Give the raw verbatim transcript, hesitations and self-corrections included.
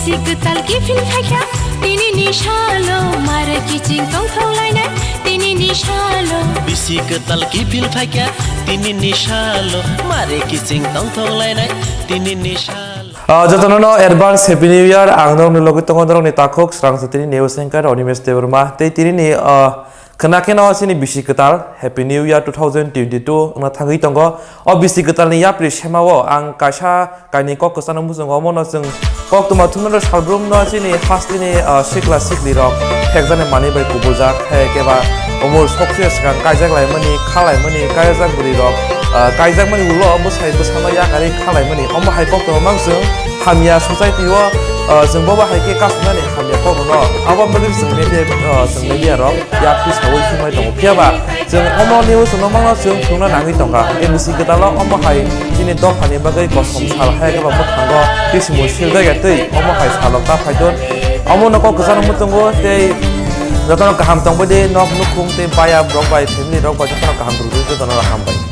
Kwtal kiphil phaikha tinini salo, mare kiching tongthok lainai tinini salo. Bisi kwtal kiphil phaikha tinini salo, mare kiching tongthok lainai tinini salo. Ah, jotono no advance Happy New Year. Ang norokni logi tongo norokni takhuk srang sa tini news anchor Onimesh Debbarma. Tei tinini, ah, khna kheno chini bisi kwtal Happy New Year two thousand twenty-two wngna thangwi tongo. O bisi kwtalni yapri semao ang kaisa kainwi kok kwchangno muchungo, omono chwng koktwma thumnano salbrumno chini hasteni, ah, sikla siklirok phekjaknai manwi bai kubuljak, hai khe ba umor sokse swkang kaijak laimani, kha laimani, kaijak bwrwirok, ah, kaijakmani ulo bwsai bwsano yakarwi kha laimani. Omo hai koktwma mang chwng hamya society-o, ah, chwng bobo hai khe kasumnani hamya kokrokno. Abo bagwi chwng media, ah, chwng media rok yapri saui sumai tongo. Phiya ba chwng omo news no mangno chwng phunukna nangwi tongkha. Hwnkhe bisi kwtalo omo hai chini dophani bagwi kosom sal hai khe ba bwthango kisimung siljak ya twi omo hai salok ta phaitun. Omo no kok kwchangno muchungo tei jotono kaham tongbai di, nok nukhung tei baya borok bai family rok bai jotono kaham rwdi, jotono hambai.